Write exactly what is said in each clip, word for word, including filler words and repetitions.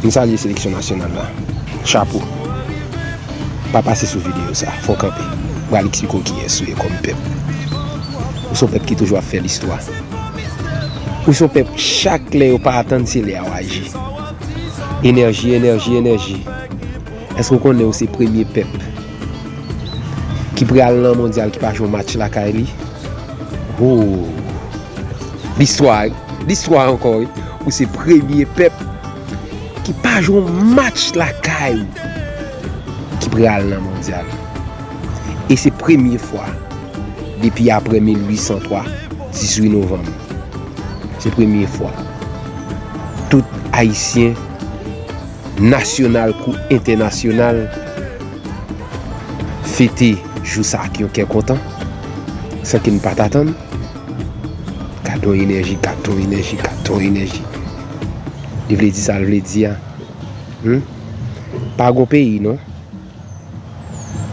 M salye seleksyon nasyonal la. Chapo. Pa pase sou videyo sa. Fò w kanpe. Pral eksplike w kiyès ou ye kòm pèp. Ou se yon pèp ki toujou ap fè listwa. Ou se yon pèp, chak lè yo pa atann, se lè a w aji. Enèji, enèji, enèji. Èske w konnen ou se premye pèp ki pral nan mondyal ki pa jwe yon match lakay li? Oh! Listwa, listwa ankò, wi. Ou se premye pèp ki pa jwe yon match lakay ou ki pral nan mondyal. E se premye fwa depi apre mil uit san twa, dizuit novanm. Se premye fwa. Tout Ayisyen, nasyonal kou entènasyonal, fete jou sa ak yon kè kontan, san ke n pa t atann. Gad yon enèji, gad yon enèji, gad yon enèji. Li vle di sa l vle di a. Hmm? Pa gon peyi, non,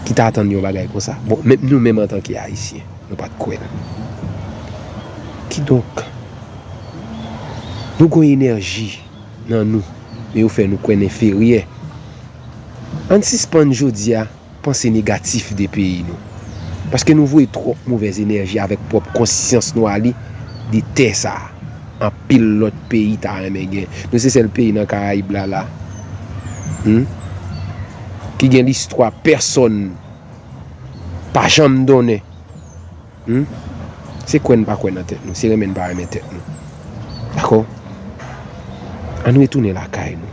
ki ta atann yon bagay konsa. Bon, menm nou menm antanke Ayisyen, nou pa t kwè l. Kidonk, nou gon enèji nan nou, men yo fè nou kwè n enferyè. Ann sispann jodi a panse negatif de peyi nou. Paske nou voye twòp movèz enèji avèk pwòp konsyans nou ale de tè sa a. Anpil lòt peyi ta renmen gen. Nou se sèl peyi nan Karayib la, la. Hmm? Ki gen listwa pèsonn pa janm donnen. Hmm? Se kwè n pa kwè nan tèt nou, se renmen n pa renmen tèt nou. Dakò? Ann retounen lakay nou.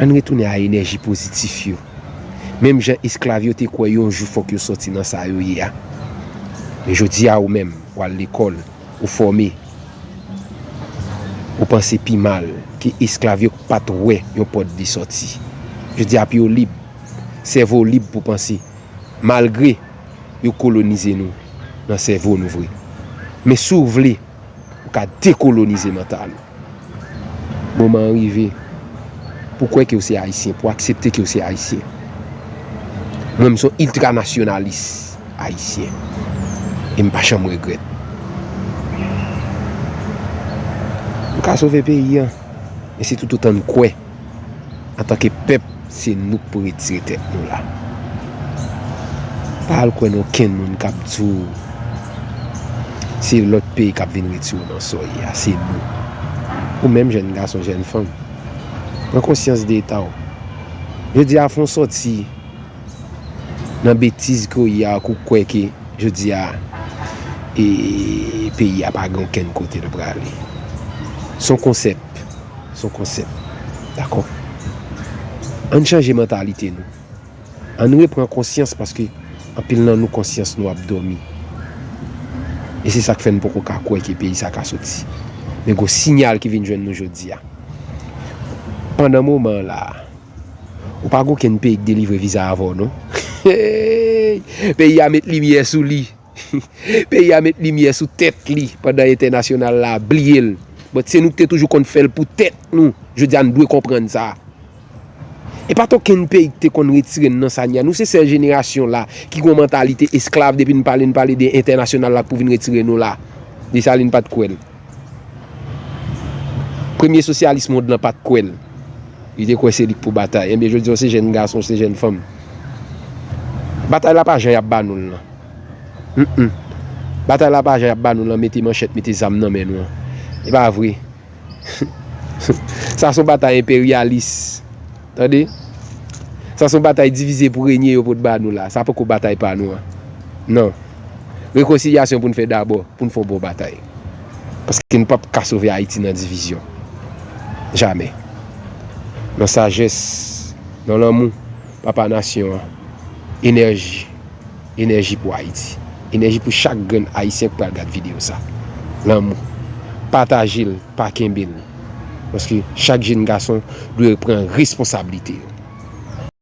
Ann retounen a enèji pozitif yo. Menm jan esklav yo te kwè yon jou fòk yo sòti nan sa yo ye a. Men jodi a, ou menm, w al lekòl, ou fòme, ou panse pi mal ke esklav yo k pa t wè yon pòt de sòti. Jodi a, pye w lib, sèvo w lib pou panse. Malgre yo kolonize nou nan sèvo nou vre. Men si w vle, ou ka dekolonize mantal ou. Moman an rive pou w kwè ke w se Ayisyen, pou w aksepte ke w se Ayisyen. Mwen, m se yon iltranasyonalis ayisyen. E m pa janm regrèt. Nou ka sove peyi a, men se toutotan n kwè antanke pèp, se nou k pou retire tèt nou la. Pa al kwè nan okenn moun k ap di w se lòt peyi k ap vin retire w nan sa w ye a, se nou. Ou menm, jèn gason, jèn fanm, pran konsyans de eta w. Jodi a, fè w sòti nan betiz ke w ye a, ke w kwè ke jodi a, e, peyi a pa gen okenn kote l prale. Se yon konsèp. Se yon konsèp. Dakò? Ann chanje mantalite nou. Ann repran konsyans, paske anpil nan nou, konsyans nou ap dòmi. E se sa k fè n poko ka kwè ke peyi sa ka soti. Men gon sinyal ki vin jwenn nou jodi a. Pandan moman an la a, ou pa gen okenn peyi k delivre viza avè w, non. Hey! Peyi a met limyè sou li. Peyi a met limyè sou tèt li pandan entènasyonal la bliye l. But se nou ki te toujou konn fè l pou tèt nou. Jodi a, n dwe konprann sa. E pa t okenn peyi ki te konn retire n nan sa n ye a. Nou se sèl jenerasyon la ki gon mantalite esklav, depi n pale, n pale de entènasyonal la k pou vin retire nou la. Desalin pa t kwè l. Premye sosyalis mond lan pa t kwè l. Li te kwè se li k pou batay. Ebyen, jodi a, w se jèn gason, w se jèn fanm. Batay la pa jan y ap ba nou l lan. Mm, mm. Batay la pa jan y ap ba nou l lan, mete manchèt, mete zam nan men nou an. E pa vre. Sa se yon batay enperyalis. Tande? Sa se yon batay divize pou renye yo pot ba nou la. Sa poko batay pa nou an. Non. Rekonsilyasyon pou n fè dabò, pou n fè yon bon batay. Paske n p ap ka sove Ayiti nan divizyon. Jamè. Nan sajès, nan lanmou, papa nasyon an, enèji, enèji pou Ayiti. Enèji pou chak grenn Ayisyen k pral gad videyo sa. Lanmou. Pataje l, pa kenbe l. Paske chak jèn gason dwe pran responsablite yo.